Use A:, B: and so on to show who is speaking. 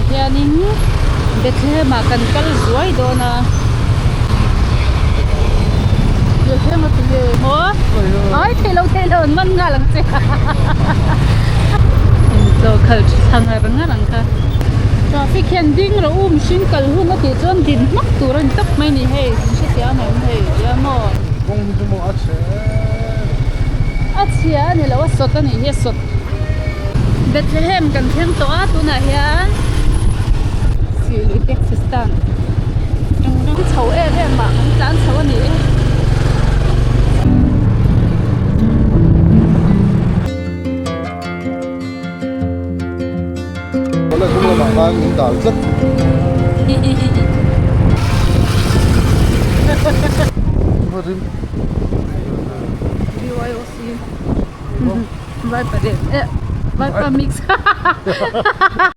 A: Hianin Bethlehem ah kan kal zuai dawn a. Bethlehem a tinge maw? Ai thei lo thei lo an man nghal ang che. Inchaw khalh thla ngar ngar ang kha. Traffic hian ding rawh u mihring kal hun a tih chuan din hmak tur a ni tawp mai ni hei kan hrethiam em hei tia maw?
B: Kawng hi chu maw a chhe
A: A chhia a ni lo a sawt a nih hi a sawt. Bethlehem kan thleng tawh a tunah hian Sihlui taxi stand chho em em ah kan tlan chho a ni e. BYOC Vaipa mix.